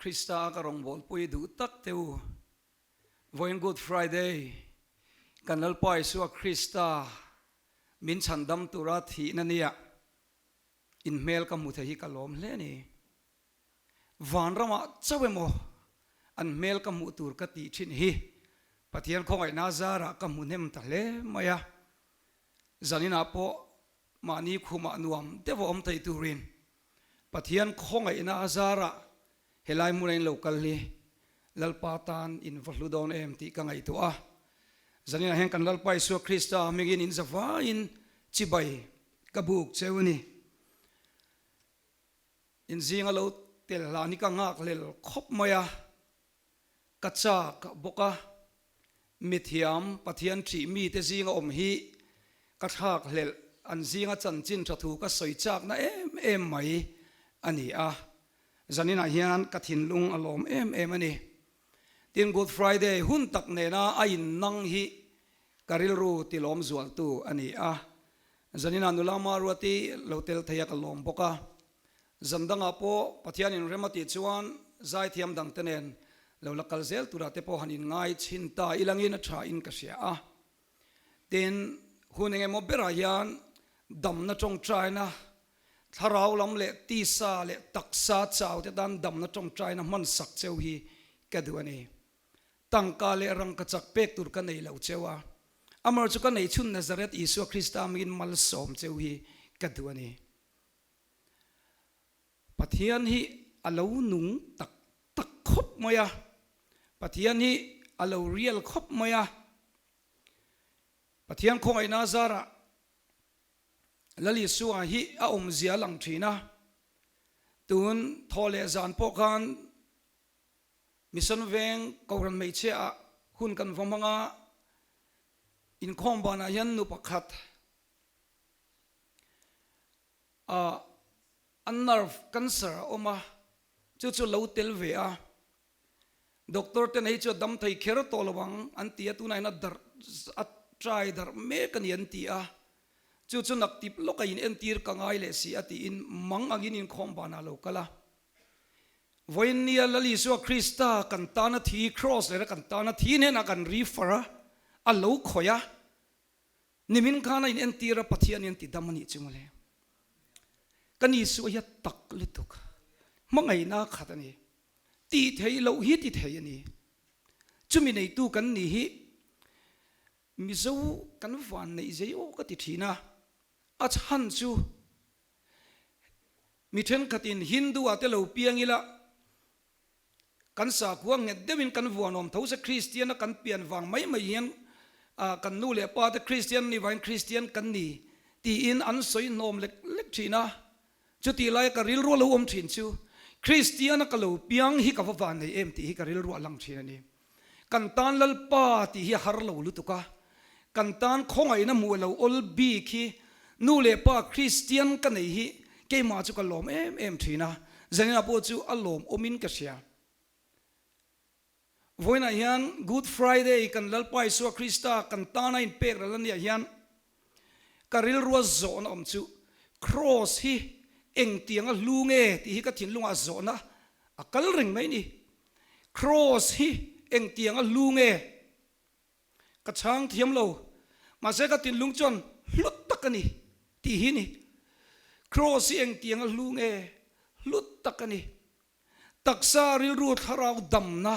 Krista ka rawngbawlpui duh tak te u, vawiin Good Friday kan Lalpa Isua Krista min chhandam tura thihna nia inhmel ka hmu thei hi ka lawm hle a ni. Vanramah chauh emaw an hmel ka hmuh tur ka tih thin hi Pathian khawngaihna zarah ka hmu hnem ta hle mai a, zaninah pawh mahni khumah nuam deuh a awm thei turin Pathian khawngaihna a zarah helai hmuna in lo kal hi Lalpa tan in va hlu dawn em tih ka ngaihtuah a. Zaninah hian kan Lalpa Isua Krista hmingin in zavaiin chibai ka buk cheu a ni. In zinga lo tel hlan hi ka nghak hlel khawp mai a, ka chak bawk a, mithiam Pathian ṭhih mite zinga awm hi ka thlak hlelh, an zinga chanchin ṭha thu ka sawi chakna em em mai a ni a, zaninah hian ka thinlung a lawm em em a ni. Tin, Good Friday hun tak nena a innang hi ka rilru tilawm zualtu a ni a, Zaninah nula Maruati lo tel thei a ka lawm bawk a, zan dangah pawh Pathianin rem a tih chuan zaithiam dangte nen lo la kal zel turah te pawh han inngai chhin ta ilangin a tha in ka hria a. Tin, hun eng emaw berah hian damna tawngtaina, thlarau lam leh tisa leh taksa chau te tan damna tawngtaina hman sak cheu hi ka duh a ni. Tangka leh rangkachak pek tur ka nei lo cheu a, Amar chu ka neihchhun Nazareth Isua Krista hmingin malsawm cheu hi ka duh a ni. Pathian hi a lo nung tak tak khawp mai a, Pathian hi a lo real khawp mai a, Pathian khawngaihna zarah Lal Isua hi a awmzia a lang thin a, tun thaw leh zan pawh khan Mission Veng Kohhran hmeichhia ah hun kan va hmang a, inkhawm banah hian nu pakhat ah a nerve cancer a awm a, chu chu lo tel ve a, doctor ten hei chu a dam thei kher tawh lo ang an ti a, tunah hian a darh a try darh mek a ni an ti a, chu chu naktip lawk a in entir ka ngai leh si a tiin mang angin inkhawm banah a lo kal a. Vawiin nia Lal Isua Krista kan tana thi, Kraws leh kan tana thi hnenah kan refer a, a lo khawih a, nimin khan a inentir a, Pathian hian ti dam a nih chu mawle. Kan Isua hi a tak lutuk, hmangaihna a khat a ni, tih theih loh hi ti thei a ni. Chumi neitu kan ni hi Mizo kan van neih zei aw ka ti thin a, a chhan chu Mi thenkhatin Hindu ah te lo piang ila, kan sakhua nghet deuhin kan vuanawm tho se Kristian a kan pian vang mai mai hian kan nu leh pa te Kristian an nih vangin Kristian kan ni tiin an sawi hnawm lek lek thin a. Chutih laia ka rilru a lo awm thin chu Kristian a ka lo piang hi ka va van nei em tih hi ka rilru a lang thin a ni. Kan tan Lalpa tih hi a har lo lutuk a, kan tan khawngaihna hmuh lo awl bik hi nu leh pa Kristian ka nei hi keimah chu ka lawm em em thin a, Zanina pawh chu a lawm awmin ka hria. Vawiinah hian Good Friday kan Lalpa Isua Krista kan tana inpek ral a niah hian ka rilrua zawhna awm chu Kraws hi engtianga hlu nge tih hi ka thinlungah zawhna a kal reng mai ni. Kraws hi engtianga hlu nge? Ka chhang thiam lo, mahse ka thinlung chuan hlu tak a ni tih hi ni. Kraws hi engtianga hlu nge? Hlu tak a ni. Taksa rilru thlarau damna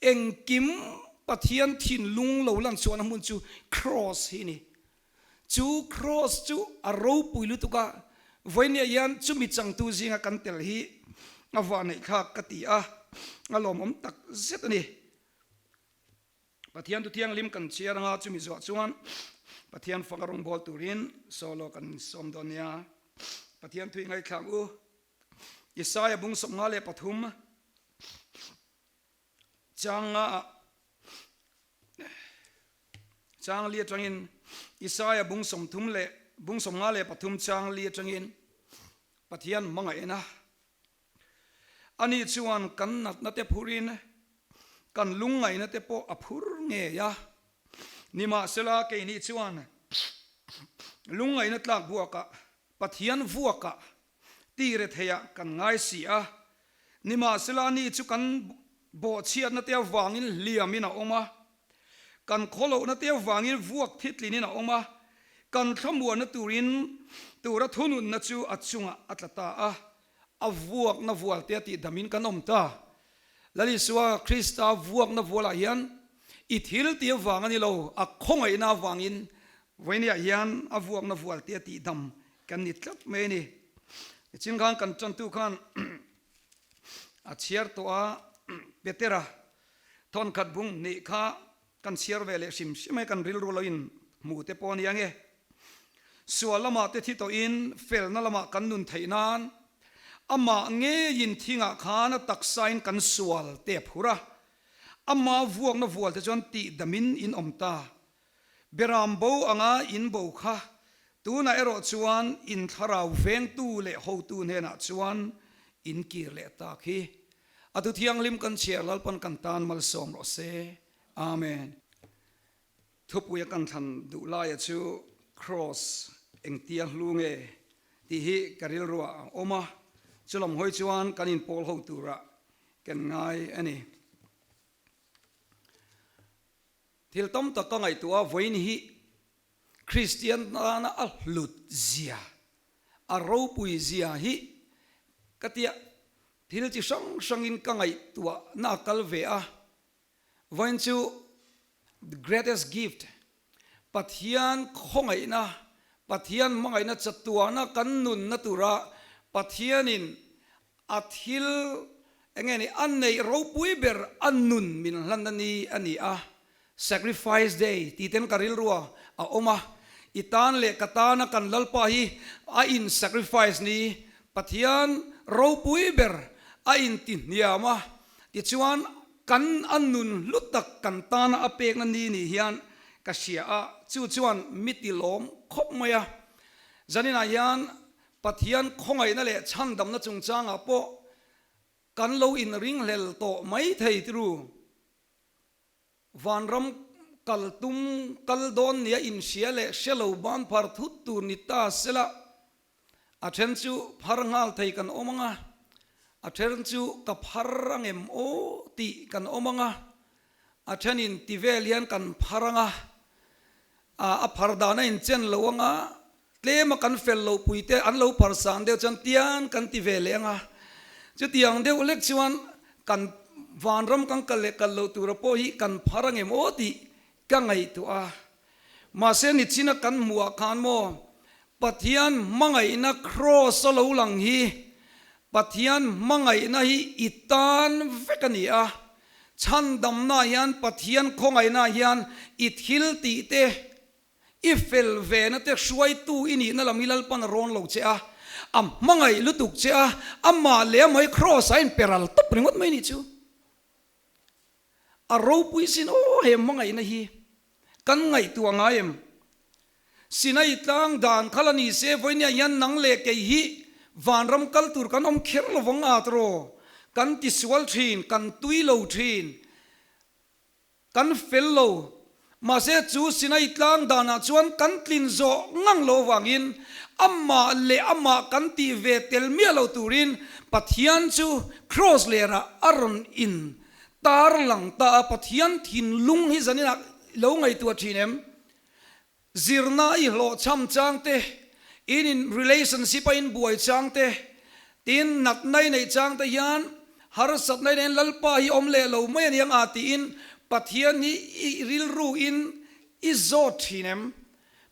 engkim Pathian thinlung lo lan chhuahna hmun chu Kraws hi ni. Chu Kraws chu a ropui lutuk a, vawinia hian chumi changtu zinga kan tel hi a vahneih thlak ka ti a, a lawmawm tak zet a ni. Pathian Thuthianghlim kan chhiar anga chumi zuah chuan Pathian faka rawngbâwl turin solo kan sawm dawn nia. Pathian thui ngaihthlak u. Isaiah bung 53 chang nga ah chang li atangin Isaiah bung sawmthum leh bung 53 chang li atangin Pathian hmangaihna ani chuan kan natna te phurin kan lungngaihna te pawh a phur ngei a nimahsela keini chuan lungngaihna tlak buakah Pathian vuakah ti retheiah kan ngai si a. Nimahsela ani chu kan bawhchhiatna te avangin hliamin a awm a, kan khawlohna te avangin vuak thitlinin a awm a, kan thlamuanna turin tura thununna chu a chungah a tla ta a, a vuakna vualte a tihdamin kan awm ta. Lal Isua Krista vuakna vualah hian i thil tih avang a ni lo, a khawngaihna avangin vawiiniah hian a vuakna vualte a tihdam kan ni tlat mai a ni. Nichin khan kan tantu khan a chhiar tawh a, Petera thawnkhat bung hnih kha kan chhiar ve leh hrim hrim mai, kan rilru lo in hmu te pawh a ni ange. Sual lamah te thi tawhin felna lamah kan nun theih nan amah ngeiin thingah khan a taksain kan sual te a phur a, ama vuakna vual te chuan tihdamin in awm ta. Beram bo anga in bo kha tunah erawh chuan in thlarau vengtu leh hotu hnenah chuan in kir leh tak hi. A thu thianghlim kan chhiar Lalpan kan tan malsawm rawh se. Amen. Thupuia kan thlan duh laia chu Kraws engtia hlu nge tih hi ka rilruah a awm a, chulam hawi chuan kan inpawl ho turah kan ngai a ni. Thil tam tak ka ngaihtuah a, vawiin hi Kristian tana a hlut zia, a ropui zia hi ka tia thil chi hrang hrangin ka ngaihtuahna a kal ve a, Vawiin chu The Greatest Gift, Pathian khawngaihna, Pathian hmangaihna chatuana kan nunna tura Pathianin a thil eng nge ni a neih ropui ber a nun min hlanna ni a ni a, Sacrifice Day tih ten ka rilrua a awm a, i tan leh ka tana kan Lalpa hi a in sacrifice ni, Pathian ropui ber a intihniam a, tichuan Kan a nun hlu tak kan tana a pekna ni ni hian ka hria a, chu chuan mi ti lawm khawp mai a. Zaninah hian Pathian khawngaihna leh chhandamna chungchangah pawh kan lo inringhlel tawh mai thei tiru. Vanram kal tum kal dawn nia inhria leh hre lo ban phar thut tur ni ta sela, A then chu phar nghal thei kan awm ang a, a then chu ka phar ang em aw tih kan awm ang a, a thenin ti vel hian kan phar ang a, a phar dan a inchen lo ang a, tlema kan fel loh pui te an lo phar sang deuh chuan tian kan ti ve leh ang a, chutiang deuh lek chuan kan vanram kan kal leh kal loh tura pawh hi kan phar ang em aw tih ka ngaihtuah a. Mahse nichina kan hmuh ah khan maw Pathian hmangaihna kraws a lo lang hi Pathian hmangaihna hi i tan vek a ni a, chhandamna ah hian Pathian khawngaihna ah hian i thil tih te, i fel vena te hruaitu i nihna lam hi Lalpan a rawn lo che a, a hmangaih lutuk che a, amah leh amah hi kraws ah a inperal tawp ringawt mai nih chu. A ropui sin aw he hmangaihna hi kan ngaihtuah ngai em? Sinai tlang dan kha la ni se vawinia hian nang leh kei hi vanram kal tur kan awm kher lo vang at raw? Kan tisual thin, kan tui lo thin, kan fel lo. Mahse chu Sinai tlang danah chuan kan tlin zawh ngang lo avangin amah leh amah kan tih ve tel miah lo turin Pathian chu Kraws lerah a rawn in tar lang ta a, Pathian thinlung hi zaninah lo ngaihtuah thin em? Zirna i hlawhchham chang te, in in relationship a in buai chang te, tin natna i neih chang te hian harsatna i neihin Lalpa hi awm leh lo mai a niang a tiin Pathian hi i rilru in i zawt thin em?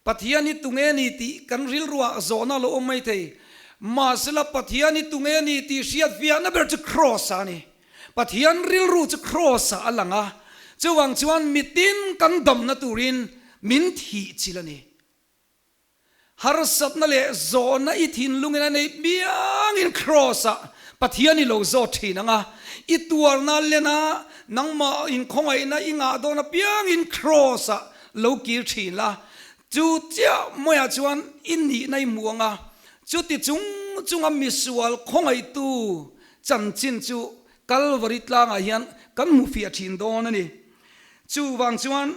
Pathian hi tunge ni tih kan rilruah zawhna a lo awm mai thei. Mahsela Pathian hi tunge ni tih hriat fiahna ber chu Kraws ah a ni. Pathian rilru chu Kraws ah a lang a, chuvang chuan mitin kan damna turin min thih chil a ni. Harsatna leh zawhna i thinlungin a neih piangin Kraws ah Pathian i lo zawt thin ang a, i tuarna lena nangmah inkhawngaihna i ngah dawn apiangin Kraws ah lo kir thin la, chu chiah mawia chuan i nihna i hmu ang a, chuti chung chunga misual khawngaihtu Chanchin chu Kalvari tlangah hian kan hmu fiah thin dawn a ni. Chuvang chuan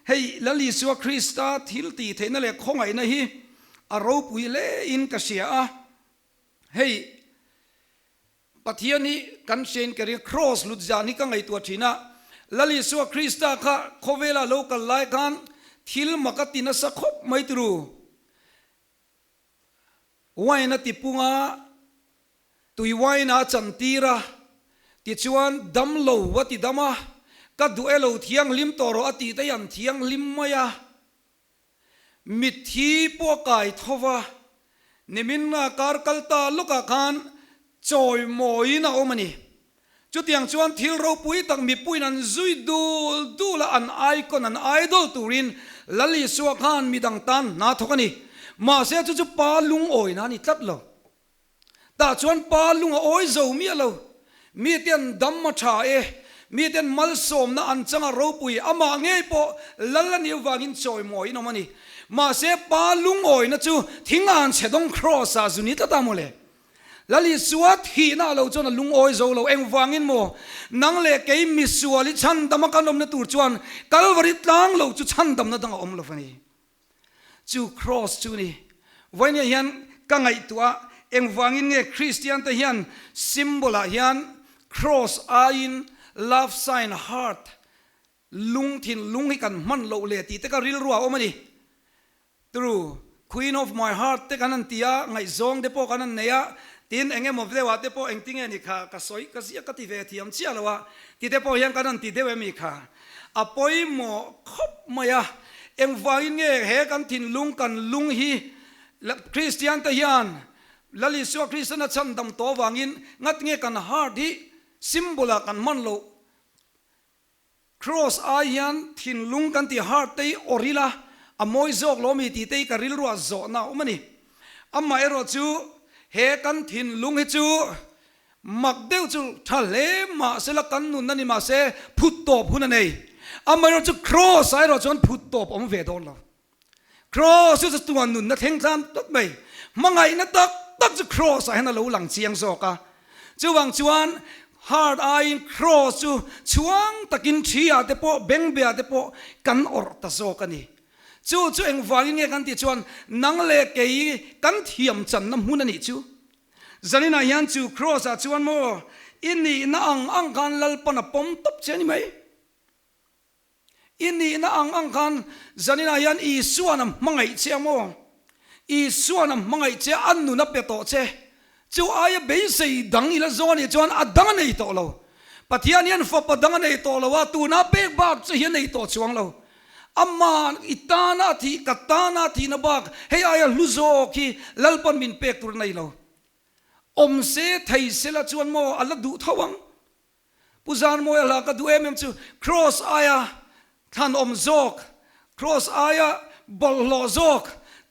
hei Lal Isua Krista thil tih theihna leh khawngaihna hi a ropui hle in ka hria a. Hei. Pathian hi kan hriain ka ring a, Kraws hlut zan hi ka ngaihtuah thin a, Lal Isua Krista kha khawvela lo kal lai khan thil mak a ti nasa khawp mai turu. Wine a ti pung a, tui wine a chantir a, tichuan damlo a ti dam a, ka duh e lo thianghlim tawh rawh a tih te hi an thianghlim mai a. Mitthi pawh a kai tho va, nimin nga kar kal ta lawkah khan chawimawiin a awm a ni. Chutiang chuan thil ropui tak mipuiin an zui dul dul a, an icon, an idol turin Lal Isua khan midang tan hna thawk a ni. Mahse chu chu pa lungawina a ni tlat lo. Tah chuan pa lung a awi zo miah lo. Mite an dam a tha e, mite an malsawmna an chang a ropui, amah ngei pawh Lal a nih avangin chawimawiin awm a ni. Mahse pa lungawina chu thing an chhe dawng kraws ah zu ni tlat a mawle. Lal Isua thihna a lo chuan a lungawi zo lo. Engvangin maw? Nang leh kei misual i chhandama kan awmna tur chuan Kalvari tlang lo chu chhandamna dang a awm lo a ni. Chu Kraws chu ni. Vawinia hian ka ngaihtuah a, engvangin nge Kristian te hian symbol ah hian Kraws aiin love sign heart lung thinlung hi kan hman loh le tih te ka rilru ah a awm a ni. True, Queen of my heart te kan han ti a, ngaihzawng te pawh kan han nei a, tin eng emaw deuh ah te pawh engtinge ni kha ka sawi ka ziak ka ti ve thiam chiah lo a, ti te pawh hian kan han ti deuh em i kha? A pawimawh khawp mai a, engvangin nge he kan thinlung kan lung hi Kristian te hian Lal Isua Kristan a chhandam tawh avangin ngat nge kan heart hi symbol ah kan hman loh? Kraws ai hian thinlung kan ti heart te hi awrh ila a mawi zawk lo mi tih te hi ka rilruah zawhna a awm a ni. Amaherawh chu he kan thinlung hi chu mak deuh chu tha hle mahsela kan nunna ni mahse phut tawp hun a nei. Amaherawh chu kraws ah erawh chuan phut tawp a awm ve dawn lo. Kraws chu chatuan nunna thleng tlan tlat mai. Hmangaihna tak tak chu kraws ah hian a lo lang chiang zawk a. Chuvang chuan heart aiin kraws chu chhuang takin thi ah te pawh bengbeh ah te pawh kan awrh ta zawk a ni. Chu chu engvangin nge kan tih chuan nang leh kei kan thiam channa hmun a nih chu. Zaninah hian chu kraws ah chuan maw i nihna ang ang khan Lalpan a pawm tawp che a ni mai. I nihna ang ang khan zaninah hian Isua'n a hmangaih che a maw? Isua'n a hmangaih che a, a nun a pe tawh che. Chu aia beisei dang i la zawng a nih chuan a dang a nei tawh lo. Pathian hian fapa dang a nei tawh lo a, tuna pek bak che hi a nei tawh chuang lo. Amah i tana a thih, ka tana a thihna bak hei aia hlu zawk hi Lalpan min pek tur a nei lo. Awm se thei sela chuan maw a la duh tho ang. Pu Zarmawia hla ka duh em em chu Kraws aia thlanawm zawk, Kraws aia bawlhhlawh zawk,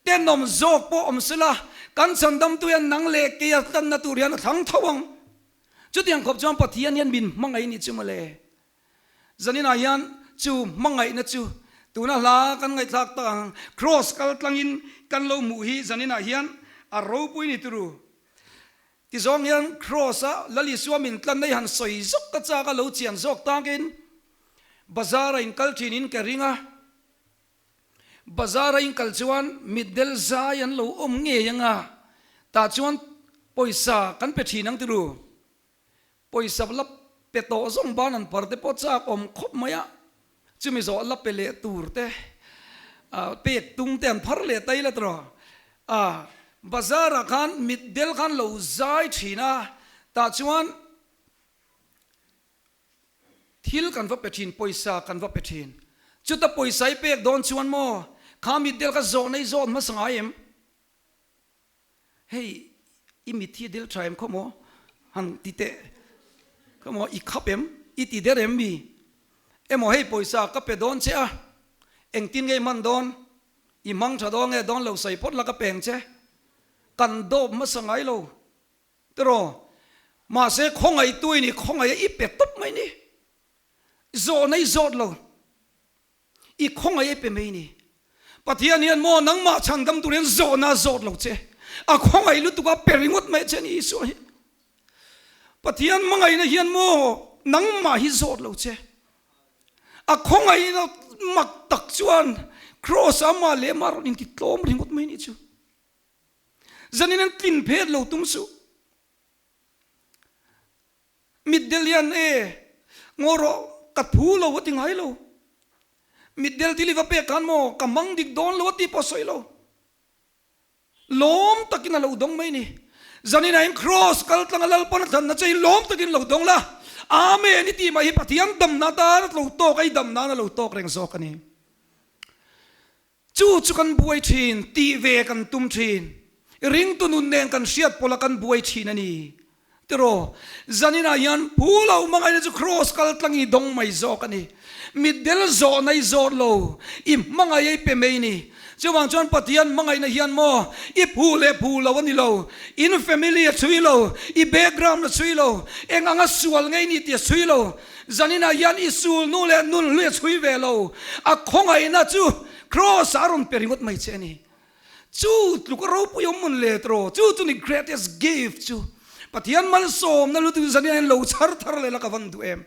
tenawm zawk pawh awm sela, kan chhandamtu hian nang leh keia tlanna tur hian a thlang tho ang. Chutiang khawp chuan Pathian hian min hmangaih ni chu mawle. Zaninah hian chu hmangaihna chu tuna hla kan ngaihthlak tak ang Kraws kal tlangin kan lo hmuh hi zaninah hian a ropui ni turu. Tizawng hian Kraws-a Lal Isua min tlanna hi han sawi zawk ka chak a, lo chian zawk takin Bazar-a inkal thinin ka ring a. Bazar-a inkal chuan mitdel zai an lo awm ngei ang a, tah chuan pawisa kan pe thin ang tiru. Pawisa la pe tawh zawng ban an phar te pawh chak awm khawp mai a, chumi zawh la pe leh tur te pek tum te an phar leh ta ila tawh a, bazar ah khan mitdel khan lo zai thin a, tah chuan thil kan va pe thin, pawisa kan va pe thin, chuta pawisa i pek dawn chuan maw kha mitdel kha zawhna i zawt hmasa ngai em? Hei i mit hi dil tha em khaw maw? Han ti teh khaw maw? I khap em? I ti der em mi? Emaw hei pawisa ka pe dawn che a, engtin nge i hman dawn? I hmang tha dawn nge dawn lo sawi phawt la ka peng che. Kan dawp hmasa ngai lo tiraw? Mahse khawngaihtu i ni, khawngaih a i pe tawp mai ni. Zawhna i zawt lo. I khawngaih e pe mai ni. Pathian hian maw nangmah chhandam tur hian zawhna a zawt lo che. A khawngaih lutuk a pe ringawt mai che ni Isua hi. Pathian hmangaihna hian maw nangmah hi zawt lo che. A khawngaihna mak tak chuan Kraws ah amah leh amah rawn inti tlawm ringawt mai ni chu. Zanin an tlin phet lo tum suh. Mitdel hian e, ngaw rawh, ka phu lo a ti ngai lo. Mitdel thil i va pek khan maw, ka mang dik dawn lo a ti pawh a sawi lo. Lawm takin a lo dawng mai ni. Zanin ah hian Kraws kal tlanga Lalpan a thlanna che hi lawm takin lo dawng la. Amen i tih mai hi Pathian damna atan a lo tawk a, i dam nan a lo tawk reng zawk a ni. Chu chu kan buai thin, tih ve kan tum thin. Ringtu nun nen kan hriat pawlh a kan buai thin a ni. Tiraw, zaninah hian phu lo hmangaihna chu Kraws kal tlang i dawng mai zawk a ni. Mitdel zawhna i zawt lo, i hmangaih a i pe mai ni. Chuvang chuan Pathian hmangaihna hian maw i phu leh phu lo a ni lo, in family a chhui lo, i background a chhui lo, eng anga sual ngei ni tih a chhui lo. Zaninah hian i sul nu leh nun hlui a chhui ve lo, a khawngaihna chu Kraws ah a rawn pe ringawt mai che a ni. Chu tluk a ropui awm mun let rawh, chu chu ni greatest gift chu. Pathian malsawmna lutuk zan hian lo chhar thar leh la ka van duh em.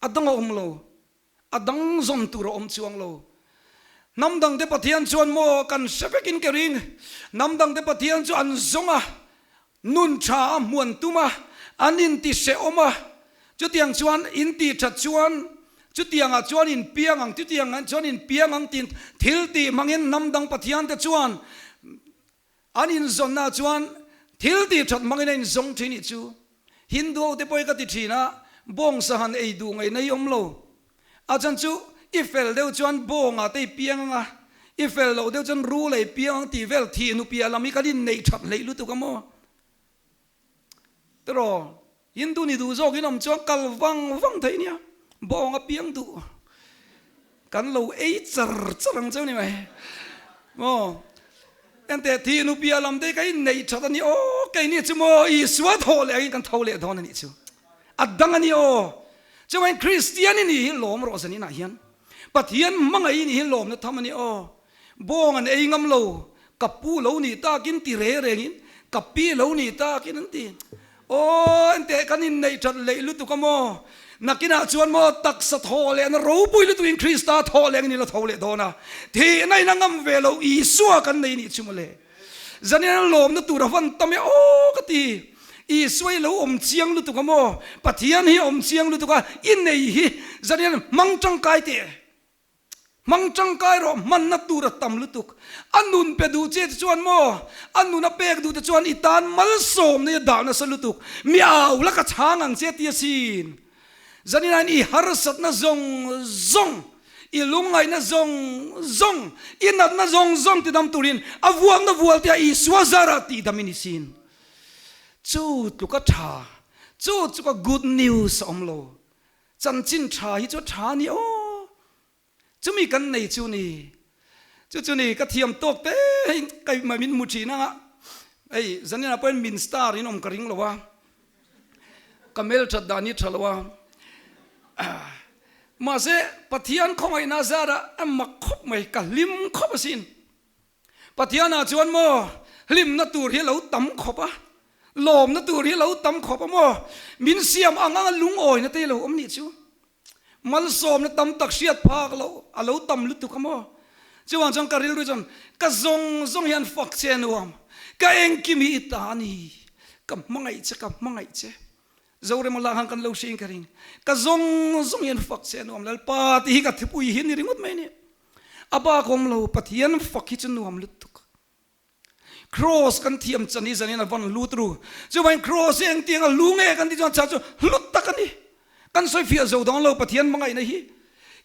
A dang a awm lo, a dang zawn tur a awm chuang lo. Hnam dangte Pathian chuan maw kan hre vekin ka ring, hnam dangte Pathian chu an zawng a, nun tha a hmuan tum a, an inti hrehawm a, chutiang chuan inti that chuan chutiangah chuan in piang ang, chutiangah chuan in piang ang tiin thil tih hmangin hnam dang Pathiante chuan an inzawnnaah chuan thil tih that hmangin a inzawng thin nih chu. Hindu ho te pawh hi ka ti thin a, bawngsa han ei duh ngaihna hi awm lo. A chhan chu i fel deuh chuan bawngah te i piang ang a, i fel loh deuh chuan rul a i piang ang tih vel thih nupiah lam hi kan inneih that hleih lutuk a maw? Tiraw, Hindu ni duh zawkin awm chuan kal vang vang theih nia, bawng a piang duh kan lo ei char char ang cheu ni mai maw? Enteh thih nupiah lam te hi kan inneih that a ni aw, keini chu maw Isua thawh leh angin kan tho leh dawn a nih chu. A dang a ni aw. Chuan Kristian i nih hi lawm rawh zan inah hian Pathian hmangaih i nih hi lawmna tham a ni aw. Bawng an ei ngam lo, ka pu lo nih takin ti re rengin, ka pi lo nih takin an ti. Aw enteh kan inneih that leih lutuk a maw? Nakinah chuan maw taksa thaw leh na ropui lutukin Krista thaw leh angin i la tho leh dawn a. Thihna in a ngam ve lo Isua kan nei nih chu mawle. Zanin a lawmna tur a van tam e aw ka ti. Isua hi lo awm chiang lutuk a maw? Pathian hi a awm chiang lutuk a, i nei hi zanin hmang tangkai teh. Hmang tangkai rawh hmanna tur a tam lutuk. A nun pe duh che te chuan maw? A nun a pek duh te chuan i tan malsawmna hi a dah nasa lutuk. Mi au la ka chhang ang che ti asin. Zanin i harsatna zawng zawng, i lungngaihna zawng zawng, i natna zawng zawng tidam turin a vuakna vual te ah Isua zarah tihdam i ni sin. Chu tluka tha, chu tluka good news a awm lo. Chanchin tha hi chu a tha a ni aw. Chumi kan nei chu ni. Chu chu ni ka thiam tawk te hei kai mai min hmu thin anga hei zanin ah pawhin min star in awm ka ring lo a. Ka hmel that dan hi tha lo a. Mahse Pathian khawngaihna zarah a mak khawp mai ka hlim khawp asin. Pathianah chuan maw hlimna tur hi a lo tam khawp a, lawmna tur hi a lo tam khawp a maw, min siam ang anga lungawina te hi a lo awm nih chu. Malsawmna tam tak hriat phak loh a lo tam lutuk a maw. Chuvang chuan ka rilru chuan ka zawng zawng hian fak che a nuam, ka engkim hi i ta a ni, ka hmangaih che, ka hmangaih che. Zorema lah khan kan lo hriin ka ring, ka zawng zawng hian fak che a nuam Lalpa tih hi ka thupui hi a ni ringawt mai a ni. A bak awm lo, Pathian fak hi chu nuam lutuk. Kraws kan thiam chan hi zanin a van lut ru. Chuvangin kraws hi engtiang a lu nge kan tih chuan chhan chu hlut tak a ni. Kan sawi fiah zo dawn lo Pathian hmangaihna hi.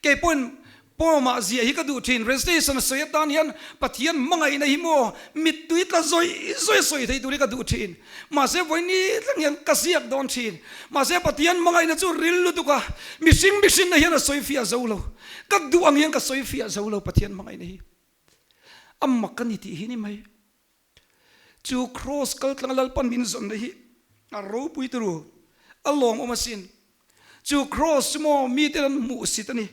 Kei pawhin pawmah ziah hi ka duh thin. Recitation sawi atan hian Pathian hmangaihna hi maw mittui tla zawih zawih a sawi thei tur hi ka duh thin. Mahse vawiini thleng hian ka ziak dawn thin. Mahse Pathian hmangaihna chu ril lutuk a, mihring mihrinna hian a sawi fiah zo lo. Ka duh ang hian ka sawi fiah zo lo Pathian hmangaihna hi. A mak a ni tih hi ni mai. Chu Kraws kal tlanga Lalpan min zawnna hi a ropui turu, a lawmawm asin. Chu Kraws chu maw mite an hmuhsit a ni.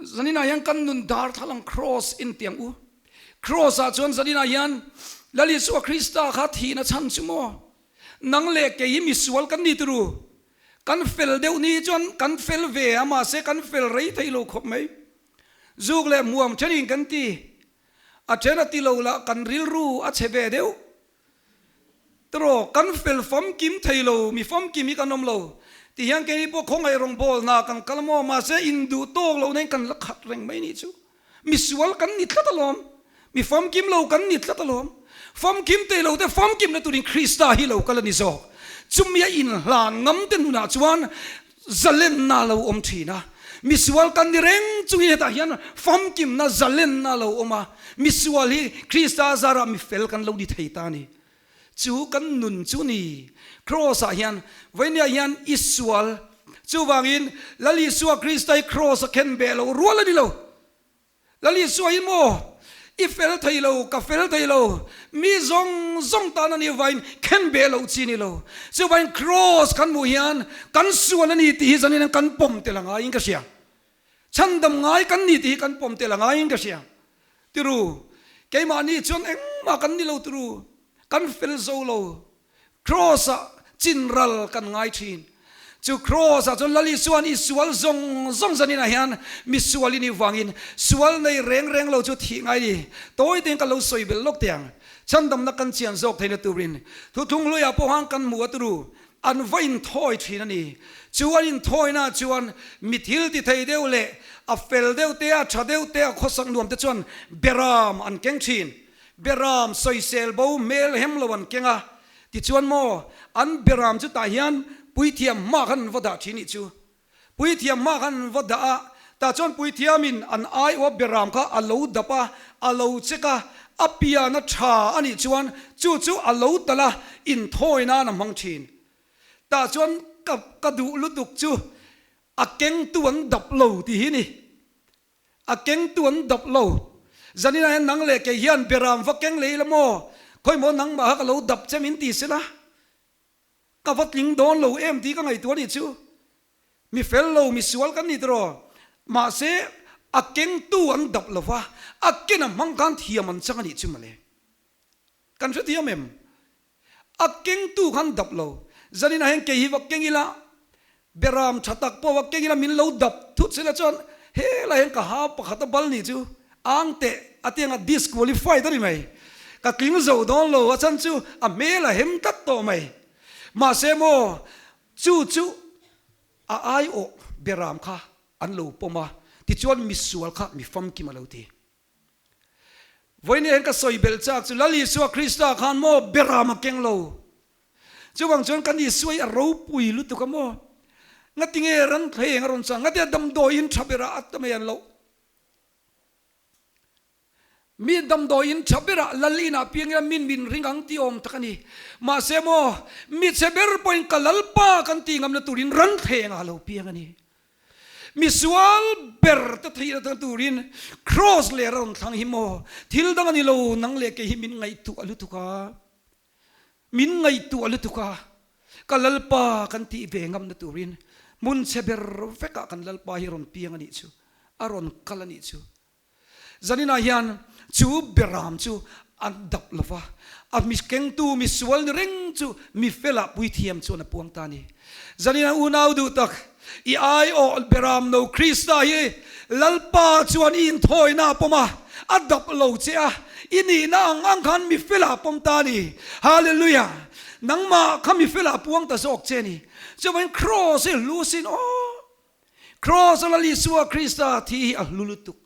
Zaninah hian kan nun darthlalang Kraws intiang u. Kraws ah chuan zaninah hian Lal Isua Krista kha thihna chhan chu maw nang leh kei hi misual kan ni turu. Kan fel deuh ni chuan kan fel ve a mahse kan fel rei thei lo khawp mai. Zuk leh hmuam thenin kan ti. A then a ti lo lah kan rilru a chhe ve deuh. Tiraw, kan fel famkim thei lo, mi famkim hi kan awm lo. Ti hian keini pawh khawngaih rawngbâwl hna kan kal maw? Mahse, induh tâwk lohna in kan la khat reng mai nih chu. Mi sual kan ni tlat alawm. Mi famkim lo kan ni tlat alawm. Famkim tei lo te famkimna turin Krista hi lo kal a ni zawk. Chumi a inhlan ngam te hnunah chuan zalenna a lo awm thin a. Mi sual kan ni reng chungin hetah hian famkimna zalenna a lo awm a. Mi sual hi Krista zarah mi fel kan lo ni thei ta a ni. Chu kan nun chu ni. Kraws-ah hian vawinia hian i sual. Chuvangin Lal Isua Krista hi kraws a khen beh loh rual a ni lo. Lal Isua hi maw i fel thei lo, ka fel thei lo, mi zawng zawng tan a nih vain khen beh loh chi a ni lo. Chuvangin kraws kan hmuh hian kan sual a ni tih hi zanin kan pawm tel a ngaiin ka hria. Chhandam ngai kan ni tih hi kan pawm tel a ngaiin ka hria. Tiru, keimahni chuan engmah kan ni lo tiru, kan fel zo lo. Kraws-ah chin ral kan ngai thin. Chu kraws-ah chuan Lal Isua'n i sual zawng zawng zaninah hian mi sual i nih vangin sual nei reng reng lo chu thih ngai ni. Tawi tein ka lo sawi belh lawk teh ang. Chhandamna kan chian zawk theihna turin thuthlung hluiah pawh han kan hmu a tiru. An va inthawi thin a ni. Chu an inthawina chuan mi thil ti thei deuh leh a fel deuh te, a tha deuh te, a khawsak nuam te chuan beram an keng thin. Beram sawisel bo hmel hem lo an keng a. Tichuan maw, an beram chu tah hian puithiam hma khan an va dah thin nih chu. Puithiam hma khan an va dah a, tah chuan puithiamin an aiawh beram kha a lo dap a, a lo check a, a pian a tha a nih chuan chu chu a lo talh a, inthawi nan a hmang thin. Tah chuan ka ka duh lutuk chu a kengtu an dap lo tih hi ni. A kengtu an dap lo. Zaninah hian nang leh kei hian beram va keng leh ila maw? Khawimaw nangmah kha ka lo dap che min ti sela. Ka va tling dawn lo em tih ka ngaihtuah a nih chu. Mi fel lo, mi sual kan ni tiraw? Mahse, a kengtu an dap lo va, a ken a hmang khan thiam an chang a nih chu mawle. Kan hrethiam em? A kengtu khan dap lo. Zaninah hian kei hi va keng ila, beram tha tak pawh va keng ila min lo dap thut sela chuan helai hian ka ha pakhat a bal nih chu ang teh a ti anga disqualified a ni mai. Ka tling zo dawn lo a chhan chu a hmel a hem tlat tawh mai. Mahse maw chu chu a aiawh beram kha an lo pawm a, tichuan misual kha mi famkim a lo ti. Vawiin hian ka sawi belh chak chu Lal Isua Krista khan maw beram a keng lo. Chuvang chuan kan Isua hi a ropui lutuk a maw? Ngatinge ran thleng a rawn chang? Ngatinge damdawiin tha berah a ta mai an loh? Mi damdawiin tha berah Lal inah piang ila min min ring ang tih awm tak a ni. Mahse maw mi chhe ber pawhin ka Lalpa kan tih ngamna turin ran thlengah a lo piang a ni. Misual ber te theihna tan turin Kraws leh a rawn thlang hi maw? Thil dang a ni lo, nang leh kei hi min ngaihtuah lutuk a, min ngaihtuah lutuk a, ka Lalpa kan tih ve ngamna turin hmun chhe ber vekah kan Lalpa hi a rawn piang a nih chu, a rawn kal a nih chu. Zaninah hian chu beram chu an dap lo va, a mi kengtu mi sual ni reng chu mi felah puithiam chuan a puang ta a ni. Zaninah unau duh tak, i aiawh beram no Krista hi Lalpa chuan i inthawina a pawm a, a dap lo che a, i nihna ang ang khan mi felah a pawm ta a ni. Hallelujah! Nangmah kha mi felah a puang ta zawk che a ni. Chuvangin Kraws hi hlu sin aw! Kraws a Lal Isua Krista thi hi a hlu lutuk.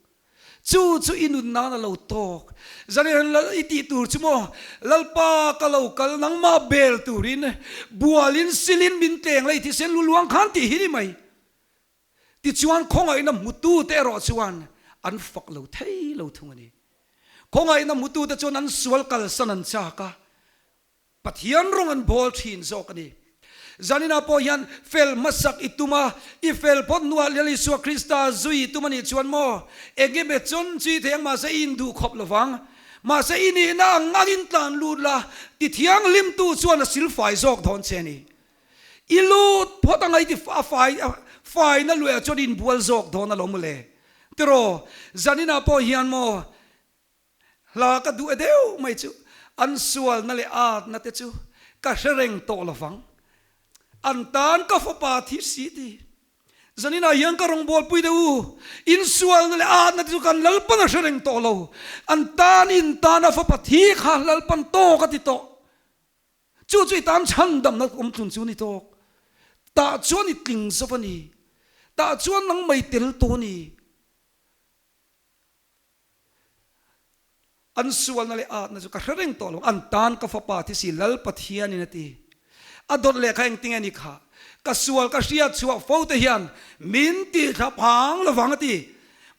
Chu chu i nun nan a lo tawk. Zan Lal i tih tur chu maw, Lalpa ka lo kal nangmah bel turin bualin silin min tleng la i thisen lu luang khan tih hi ni mai. Tichuan khawngaihna hmutute erawh chuan an fak lo thei lo thung a ni. Khawngaihna hmutute chuan an sual kalsan an chak a, Pathian rawng an bawl thin zawk a ni. Zaninah pawh hian fel hmasak i tum a, i fel phawt hnuah Lal Isua Krista zui i tum a nih chuan maw, eng emaw chawn chu i thei ang mahse i induh khawp lo vang. Mahse i nihna ang angin tlan lut la, ti thianghlimtu chuan a silfai zawk dawn che a ni. I lut phawt anga i ti a fai faina luiah chuan i inbual zawk dawn alawm mawle. Tiraw, zaninah pawh hian maw, Hla ka duh e deuh mai chu an sualna leh atna te chu ka hre reng tawh lo vang. An tan ka fapa thi si ti. Zaninah hian ka rawngbawlpui deuh u, in sualna leh atna te chu kan Lalpan a hre reng tawh lo. An tan in tana fapa thi kha Lalpan tawk a ti tawh. Chu chu i tan chhandamna awm tlun chu ni tawk. Tah chuan i tling zauh a ni. Tah chuan nangmah i tel tawh a ni. An sualna leh atna chu ka hre reng tawh lo. An tan ka fapa thi si Lal Pathianin a ti. A dawt leh kha engtinge ni kha? Ka sual ka hriat chhuah fo te hian min tih thla phang lovang a ti.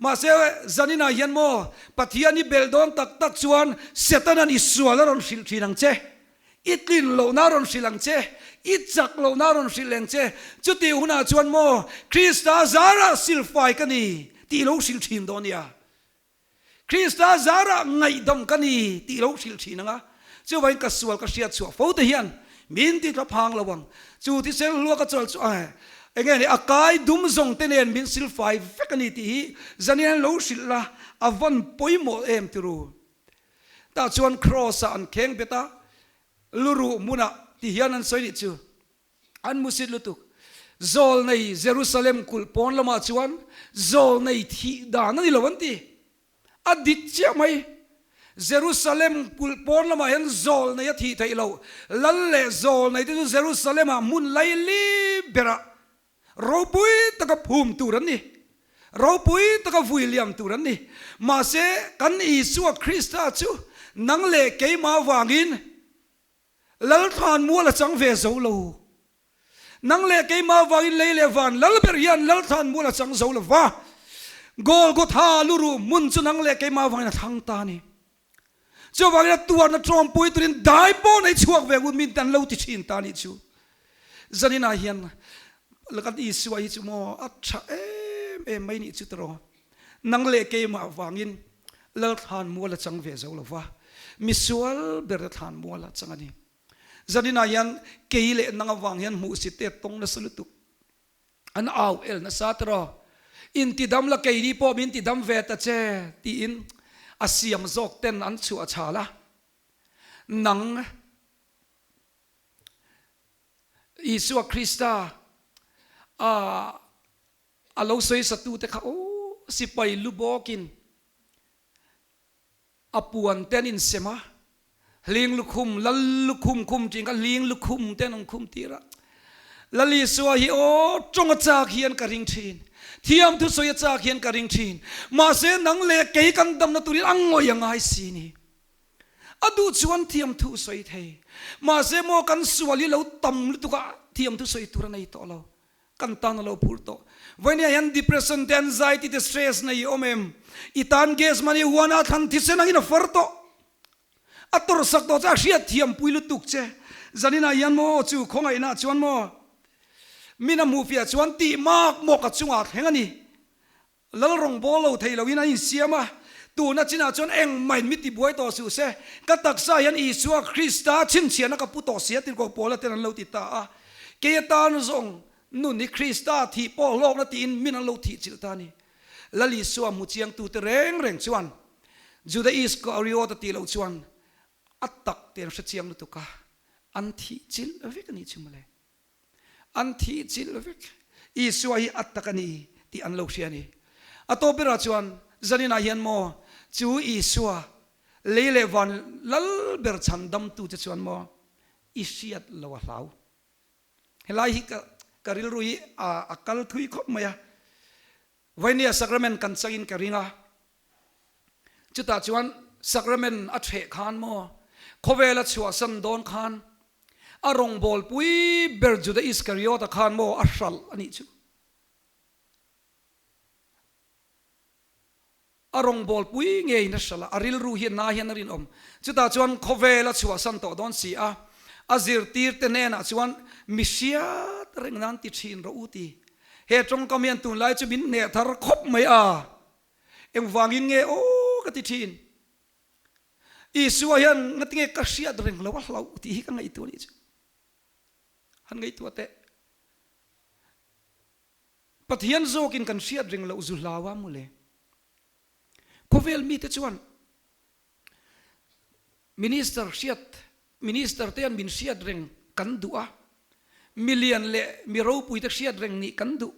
Mahse zaninah hian maw Pathian i belh dawn tak tak chuan Setanan i sual a rawn hrilh thin ang che. I tlin lohna a rawn hrilh ang che, i chak lohna a rawn hrilh leng che. Chutih hunah chuan maw, Krista zarah silfai ka ni tih lo hrilh thin dawn nia. Krista zarah ngaihdam ka ni tih lo hrilh thin ang a. Chuvangin ka sual ka hriat chhuah fo te hian min ti tla phang lo ang. Chu thisen hlua ka chawl chu eng nge ni, a kai dum zawng te nen min silfai vek a ni tih hi zanian lo hrilh la, a vawn pawimawh em tiru. Tah chuan Kraws ah an kheng bet a, luruh hmunah ti hian an sawi nih chu. An musit lutuk. Zawlnei Jerusalem kulh pawn lamah chuan zawlnei thih dan a ni lo an ti. A dik chiah mai. Jerusalem kulh pawn lamah hian zawlnei a thih theih loh. Lal leh zawlnei te chu Jerusalem ah hmun laili berah Ropui taka phum tur an ni. Ropui taka vui liam tur an ni. Mahse, kan Isua Krista chu nang leh keimah avangin Lalthlan mual a chang ve zo lo. Nang leh keimah avangin lei leh van lal ber hian Lalthlan mual a chang zo lo va. Golgotha luruh hmun chu nang leh keimah avangin a thlang ta a ni. Chuvangin a tuarna tawmpui turin dai pawh nei chhuak ve ngut min tan lo ti thin ta nih chu. Zaninah hian kan Isua hi chu maw a tha em em mai nih chu tiraw. Nang leh keimah vangin Lalthlan mual a chang ve zo lova, misual ber te thlan mual a chang a ni. Zaninah hian kei leh nang avang hian hmuhsit te tawng nasa lutuk. An au el nasa tiraw? Intidam la keini pawh min tidam ve ta che tiin a siam zawk ten an chhuah chhal a. Nang Isua Krista a a lo sawisatute kha aw sipai lu bawkin A puan te an insem a, hling lukhum, lal lukhum khum ṭin kha hling lukhum te an awm khum tir a. Lal Isua hi aw ṭawng a chak hian ka ring ṭhin, thiam thusawi a chak hian ka ring ṭhin, mahse nang leh kei kan damna turin a ngawih a ngai si ni. A duh chuan thiam thu sawi thei, mahse maw kan sual hi lo tam lutuk a thiam thusawi tur a nei tawh lo. Kan tan a lo phur tawh. Vawinia hian depression te, anxiety te, stress nei i awm em? I tan gas mani huana thlan thisen angin a far tawh. A tawrhsak tawh che, a hriatthiam pui lutuk che. Zaninah hian maw chu khawngaihna chuan maw min a hmuhfiah chuan tih mak mawk a chungah thleng a ni. Lal rawngbâwl lo thei loin an insiam a, tuna chinah chuan engmah in mi tibuai tawh suh se, ka taksa hian Isua Krista chhinchhiahna ka pu tawh sia tirhkoh Paula ten an lo ti ta a. Kei atan zawng nun hi Krista thih pawh hlawkna tiin min an lo thih chilh ta a ni. Lal Isua hmu chiangtute reng reng chuan Juda Iskariot a tih loh chuan a tak te an hrechiang lutuk a, an thih chilh vek a nih chu mawle. An thih chilh vek. Isua hi a tak a ni tih an lo hria a ni. A tawp berah chuan zaninah hian maw chu Isua lei leh van lal ber chhan damtute chuan maw i hriat lo a hlau. Helai hi ka ka rilru hi a kal thui khawp mai a. Vainia Sacrament kan changin ka ring a, chutah chuan Sacrament a ṭheh khan maw, khawvela chhuahsan dawn khan a rawngbawlpui ber Juda Iskariota khan maw a hralh a nih chu. A rawngbawlpui ngeiin a hralh a, a rilru hi a na hian a rinawm. Chutah chuan khawvela chhuahsan tawh dawn si a, a zirtirte hnenah chuan mi hriat reng nan ti ṭhin rawh u ti. He tawngkam hian tunlai chu min hneh thar khawp mai a, engvangin nge aw ka ti thin. Isua hian ngatinge ka hriat reng lo a hlauh tih hi ka ngaihtuah nih chu. Han ngaihtuah teh. Pathian zawkin kan hriat reng loh zu hlau a mawle. Khawvel mite chuan Minister hriat, Minister te hian min hriat reng kan duh a, milian leh mi ropui te hriat reng nih kan duh.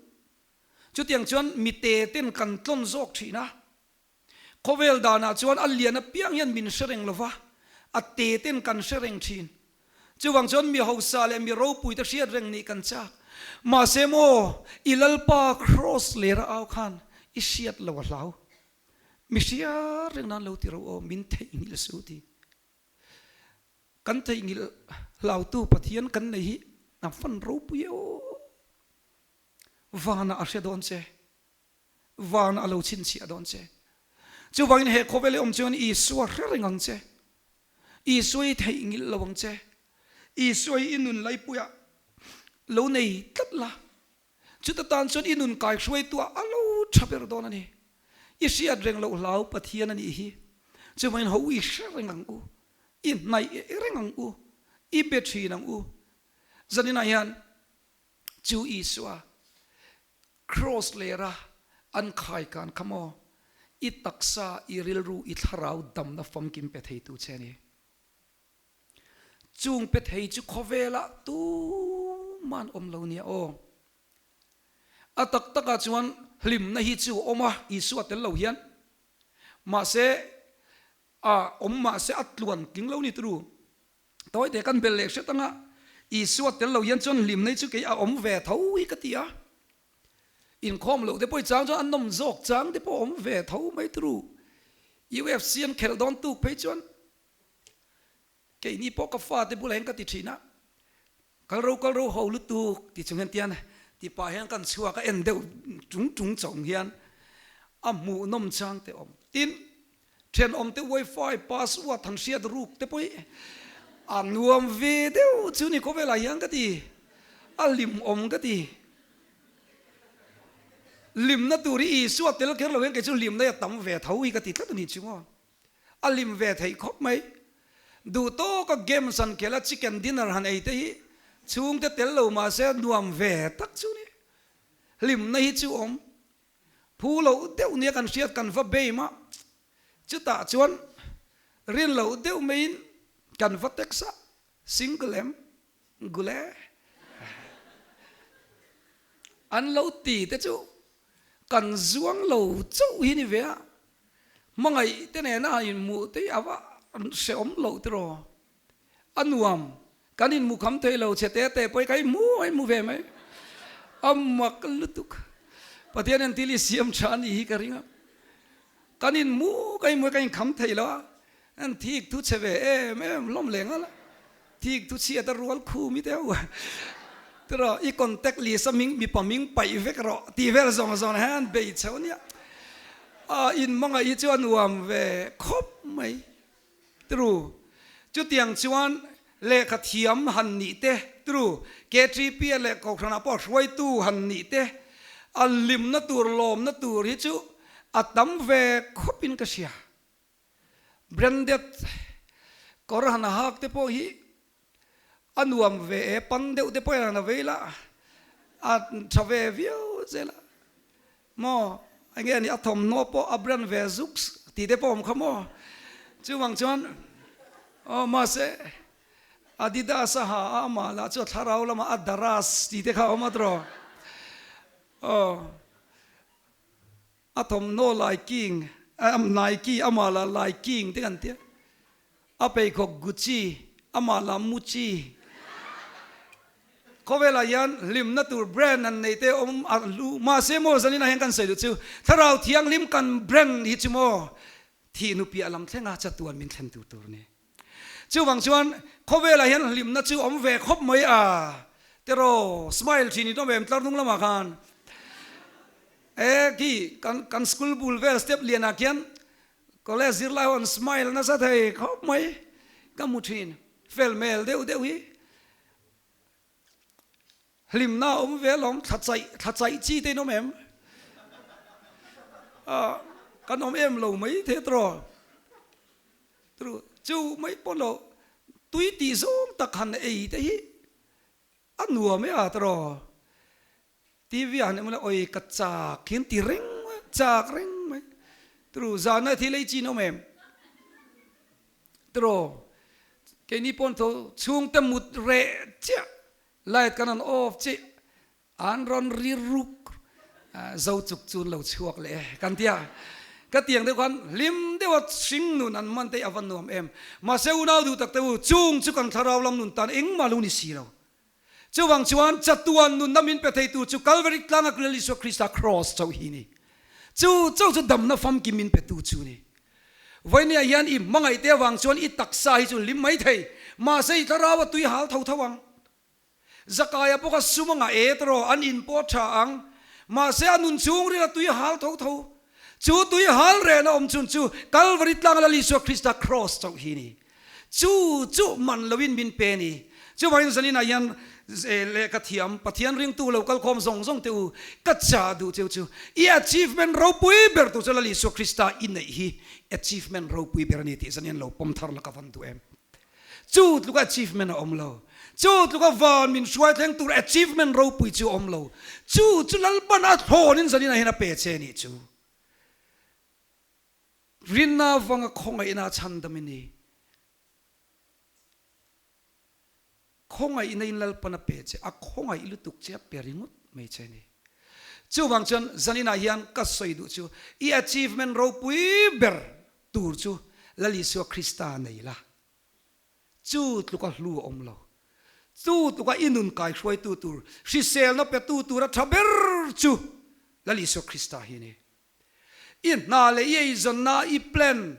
Chutiang chuan mi te ten kan tlawn zawk thin a. Khawvel danah chuan a lian apiang hian min hre reng lova, a te ten kan hre reng thin. Chuvang chuan mi hausa leh mi ropui te hriat reng nih kan chak. Mahse maw, i Lalpa Kraws lera au khan i hriat lo a hlau. Mi hriat reng nan lo ti ro aw, min theihnghilh suh ti. Kan theihnghilh hlautu Pathian kan nei hi a fan ropui e aw. Vanah a hre dawn che. Vanah a lo chhinchhiah dawn che. Chuvangin he khawvel i awm chuan Isua hre reng ang che. Isua i theihnghilh lo ang che. Isua hi i nun laipuiah lo nei tlat la. Chuta tan chuan i nun kaihruaituah a lo tha ber dawn a ni. I hriat reng loh hlau Pathian a nih hi. Chuvangin ho i hre reng ang u. I hnaih reng ang u. I be thin ang u. Zaninah hian chu Isua Kraws lera an khaikan kha maw i taksa, i rilru, i thlarau damna famkim pe theitu che a ni. Chung pe thei chu khawvelah tuman awm lo nia aw. A tak takah chuan hlimna hi chu a awm a, Isua tel lo hian. Mahse, a awm mahse a tluan tling lo ni turu. Tawite kan bel leh hret anga Isua tel lo hian chuan hlimna hi chu kei a awm ve tho hi ka ti a. Inkhawm loh te pawh i chang chuan a nawm zawk chang te pawh a awm ve tho mai turu. UFC an khelh dawn tuk phei chuan keini pawh ka fate bulah hian ka ti thin a, kal ro kal ro ho lutuk ti chung hian tian ti pah hian kan chhuak a en deuh tung tung chawng hian a hmuhnawm chang te awm. Tin, Thenawmte wifi password han hriat ruk te pawh hi a nuam ve deuh chu ni khawvelah hian ka ti, a hlimawm ka ti. Hlimna tur hi Isua tel kher lo hian kei chu hlimna hi a tam ve tho hi ka ti tlat a ni chu maw. A hlim ve theih khawp mai. Duh tawka games han khelh a chicken dinner han ei te hi chhungte tel lo mahse nuam ve tak chu ni. Hlimna hi chu awm. Phu loh deuh nia kan hriat kan va bei mah. Chutah chuan rin loh deuh maiin kan va text a, single em? Gule. An lo ti te chu kan zuang lo chauh hi ni ve a, hmangaih te nena han inhmuh te hi a va hrehawm loh tiraw. A nuam, kan inhmu kham thei lo, chhe te te pawh hi ka inhmu a inhmu ve mai. A mak lutuk. Pathian hian thil hi siam tha a nih hi ka ring a. Kan inhmu, ka inhmu a, ka inkham thei lo a. An thik thu chhe ve em em hlawm leh nghal a. Thik thu chhiat a rual khum hi deuh. Tiraw, i contact list a hming, mipa hming paih vek rawh tih vel zawng zawng hian bei chho nia. A inhmangaih hi chu a nuam ve khawp mai. Tru. Chutiang chuan lehkha thiam han nih te, tru, KTP a leh Kohhranah pawh hruaitu han nih te, a hlimna tur, lawmna tur hi chu a tam ve khawpin ka hria. Branded kawr han hak te pawh hi a nuam ve e, pan deuh te pawh hian a vei la, a tha ve viau zel a. Maw? Enge ni a thawmhnaw pawh a brand ve zuks tih te pawh awm kha maw? Chuvang chuan aw mahse Adidas a ha a amah lah chu a thlarau lamah a daras tih te kha a awm a tiraw? Aw a thawmhnaw lai king Nike amah lah lai king te kan tia. A pheikhawk Gucci, amah lah Mucci. Khawvelah hian hlimna tur brand an nei te awm a hlu. Mahse maw zaninah hian kan sawi duh chu Thlarau Thianghlim kan brand hi chu maw thih nu piah lam thlenga chatuan min thlen tur tur a ni. Chuvang chuan khawvelah hian hlimna chu awm ve khawp mai a tiraw smile thin in awm em tlar hnung lamah khan e khi kan school bul vel step lianah khian College zirlai ho an smile nasa thei khawp mai ka hmu thin. Fel hmel deuh deuh hi hlimna a awm ve alawm, thla chaih thla chaih chi te in awm em? Ah kan awm em lo mai the tawh tru chu mai pawh lo tui tih zawng tak han ei te hi a nuam e a tawh. TV ah han emaw oi ka chak hian ti reng mai chak reng mai tru zana thil ei chin awm em tru keini pawn tho chhungte mut reh chiah light kan han off chiah an rawn ri ruk zo chuk chun lo chhuak leh e kan tia. Ka tiang deuh khan hlim deuha hring nun an hman te hi a va nuam em. Mahse unau duh tak te u, chung chu kan thlarau lam nun tan engmah lo ni si lo. Chuvang chuan chatuan nunna min pe thei tur chu Kalvari tlanga Lal Isua Krista Kraws chauh hi ni. Chu chauh chu damna famkim min petu chu ni. Vawinia hian i hmangaih te avang chuan i taksa hi chu hlim mai thei, mahse i thlarau a tui hal tho tho ang. Zakaia pawh kha sum a ngah e tawh an in pawh a tha ang, mahse a nun chhung ril a tui hal tho tho. Chu tui hal rehna awm chhun chu Kalvari tlanga Lal Isua Krista Kraws chauh hi ni. Chu chu man loin min pe ni. Chuvangin zaninah hian lehkha thiam Pathian ringtu lo kalkhawm zawng zawng te u, ka chah duh cheu chu i achievement ropui ber tur chu Lal Isua Krista i neih hi achievement ropui ber a ni tih zanin lo pawm thar la ka van duh em. Chu tluka achievement a awm lo. Chu tluka van min hruai thleng tur achievement ropui chu a awm lo. Chu chu Lalpan a thlawnin zaninah hian a pe che nih chu. Rinna avanga khawngaihna a chhandam i ni. Khawngaihna in Lalpan a pe che, a khawngaih lutuk che a pe ringawt mai che ni. Chuvang chuan zaninah hian ka sawi duh chu i achievement ropui ber tur chu Lal Isua Krista nei la. Chu tluka hlu a awm lo. Chu tluka i nun kaihruaitu tur, hriselna petu tura tha ber chu Lal Isua Krista hi a ni. I hna leh i eizawnna, i plan,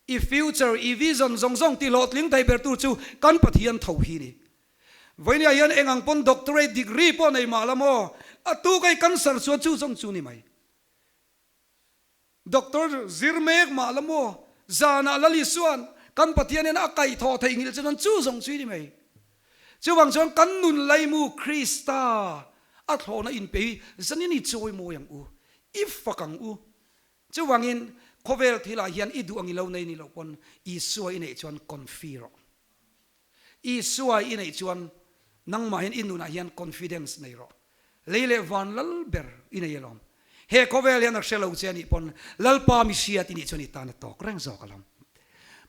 i future, i vision zawng zawng tih hlawhtling thei ber tur chu kan Pathian tho hi ni. Vawinia hian eng ang pawn doctorate degree pawh nei mah la maw, a tuk a i cancer chuan chu zawng chu ni mai. Doctor zir mek mah la maw, zanah Lal Isua'n kan Pathian hian a kaihthawh theihnghilh che chuan chu zawng chu i ni mai. Chuvang chuan kan nun laimu Krista a thlawhna inpe hi zanin i chawi mawi ang u, i fak ang u. Chuvangin khawvel thilah hian i duh ang i lo nei ni loh pawn Isua i neih chuan confi rawh. Isua i neih chuan nangmah hian i nunah hian confidence nei rawh. Lei leh van lal ber i nei alawm. He khawvel hian a hre lo che anih pawn Lalpa mi hriat i nih chuan i tan a tawk reng zawk alawm.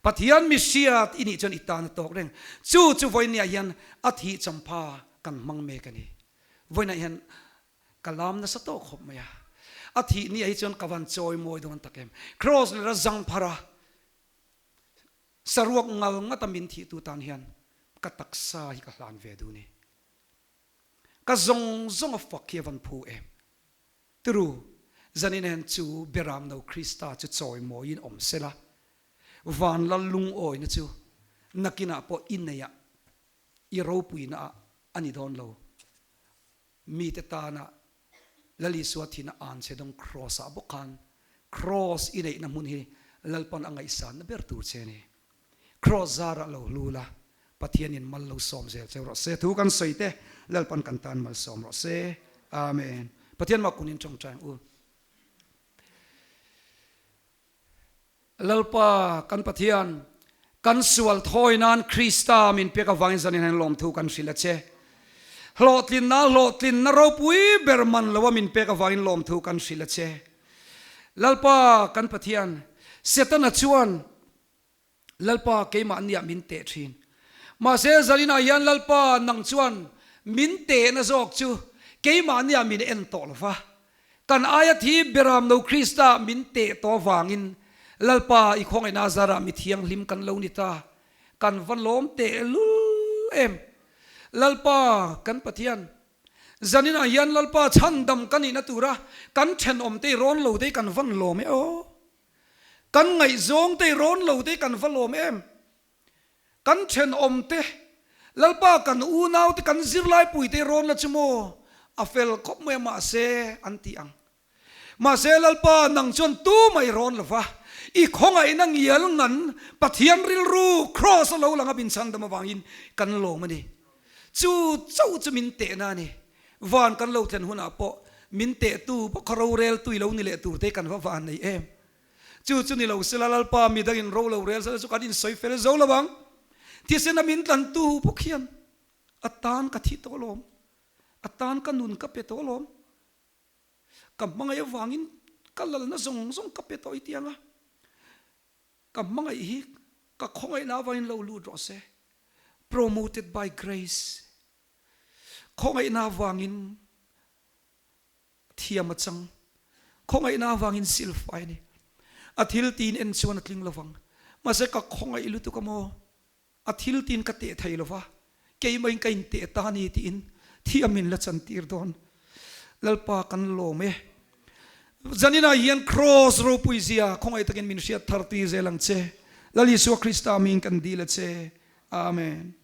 Pathian mi hriat i nih chuan i tan a tawk reng. Chu chu vawinia hian a thih champha kan hmang mek a ni. Vawiinah hian ka lam nasa tawh khawp mai a. A thih ni ah hi chuan ka van chawi mawi dawn tak em. Kraws lera zang phar a saruak ngal ngata min thih tu tan hian ka taksa hi ka hlan ve duh ni. Ka zawng zawng a fak hi a van phu em. Turu, zanin hian chu Beramno Krista chu chawi mawiin awm sela, van lal lungawina chu nakinah pawh i neihah, i ropuina ah a ni dawn lo. Mite tana Lal Isua thina an che dawng Kraws ah bawk khan Kraws i neihna hmun hi Lalpan a ngaihsanna ber tur che a ni. Kraws zarah lo hlu la, Pathianin mal lo sawm zel cheu rawh se. Thu kan sawi te Lalpan kan tan mal sawm rawh se. Amen. Pathian mah kunin tawngtai ang u. Lalpa kan Pathian, kan sual thawi nan Krista min pek avangin zanin hian lawmthu kan hrilh a che. Hlawhtlinna hlawhtlinna ropui ber man loa min pek avangin lawmthu kan hrilh a che. Lalpa kan Pathian, Setana chuan Lalpa keimahniah min teh thin. Mahse zaninah hian Lalpa nang chuan min tehna zawk chu keimahniah min en tawh lo va. Kan aia thi Beramno Krista min teh tawh avangin Lalpa i khawngaihna zarah mi thianghlim kan lo ni ta. Kan va lawm teh lul em. Lalpa kan Pathian, zaninah hian Lalpa chhandam ka nihna tura kan thenawmte i rawn lo te hi kan van lawm e aw. Kan ngaihzawng te i rawn lo te kan va lawm em? Kan thenawm te, Lalpa kan unau te, kan zirlaipui te i rawn la chu maw? A fel khawp mai a mahse an ti ang. Mahse Lalpa nang chuan tumah i rawn lo va, i khawngaihna ngial ngan Pathian rilru Kraws a lo lang a min chhandam avangin kan lawm a ni. Chu chauh chu min tehna a ni. Van kan lo thlen hunah pawh min tehtu bawk kha roreltu i lo ni leh tur te kan va van nei em. Chu chu ni lo sela Lalpa mi dangin ro lo rel sela chu kan insawi fel zo lo ang. Thisena min tlantu bawk hian a tan ka thi tawh alawm, a tan ka nun ka pe tawh alawm, ka hmangaih avangin ka lalna zawng zawng ka pe tawh i tiang a, ka hmangaih hi ka khawngaihna avangin lo lut rawh se. Promoted by grace. Khawngaihna avangin thiam a chang. Khawngaihna avangin silfai a ni. A thil tiin en chuan a tling lovang. Mahse ka khawngaih lutuk a maw? A thil tiin ka teh thei lova, keimah in ka inteh ta a ni tiin thi a min la chantir dawn. Lalpa kan lawm e. Zaninah hian Kraws ropui zia khawngaih takin min hriat thar tir zel ang che. Lal Isua Krista hming kan dil a che. Amen.